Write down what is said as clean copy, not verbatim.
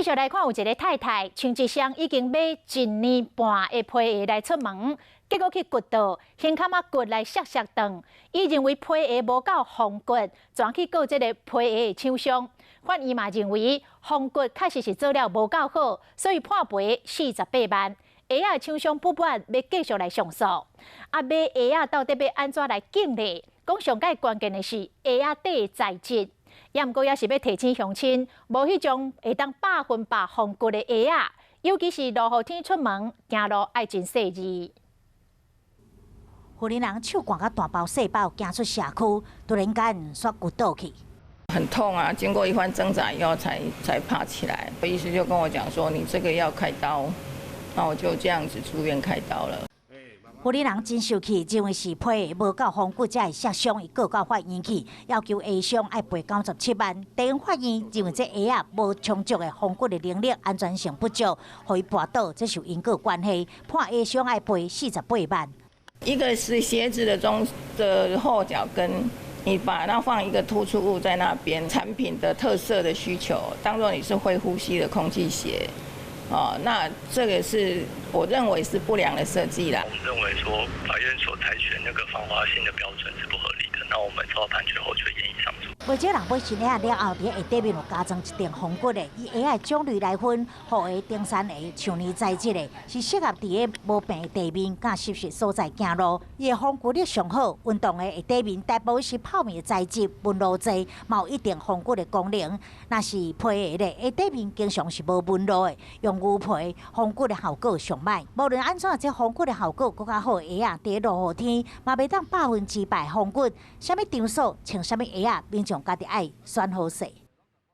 繼續來看，有一个太太穿一雙已經買一年半的皮鞋來出門，結果去骨倒，胸坎仔骨來摔摔斷。伊認為皮鞋無夠防骨，轉去告這个皮鞋的廠商。法院嘛認為防骨確實是做了無夠好，所以判賠48萬。鞋仔廠商不滿，欲繼續來上訴。啊，買鞋仔到底欲按怎來揀咧？講上蓋關鍵的是鞋仔底的材質。也毋過也是欲提醒鄉親，無彼種會當100%防骨的鞋仔，尤其是落雨天出門，行路愛真細膩。婦人人手汗甲大包細包行出社區，突然間煞骨倒去。很痛啊！經過一番掙扎以後才爬起來。醫師就跟我講說：“你這個要開刀。”那我就這樣子住院開刀了。婦人人真受氣，認為是皮鞋無夠防骨才會摔傷，伊告到法院去，要求鞋商愛賠97萬。地方法院認為這鞋仔無充足的防骨的能力，安全性不足，予伊跋倒，這是有因果關係，判鞋商愛賠48萬。一個是鞋子的中的後腳跟，你把它放一個突出物在那邊，產品的特色的需求，當做你是會呼吸的空氣鞋。哦，那這個是我認為是不良的設計啦。我們認為說法院所採取那個防滑性的標準是不合理的，那我們收到判決後就會研議上訴。不少人買新鞋了後，佇鞋底面有加裝一層防骨的，以鞋的種類來分，雨鞋、登山鞋、長年材質的，是適合佇个無平的地面、佮濕濕所在行路。伊的防骨力上好，運動鞋下底面大部分是泡棉的材質，紋路濟，嘛有一定防骨的功能。若是皮鞋咧，下底面經常是無紋路的，用牛皮防骨的效果上䆀。無論按怎，這防骨的效果閣較好的鞋仔，佇落雨天嘛袂當100%防骨。啥物場所穿啥物鞋仔，民眾家己愛選好勢。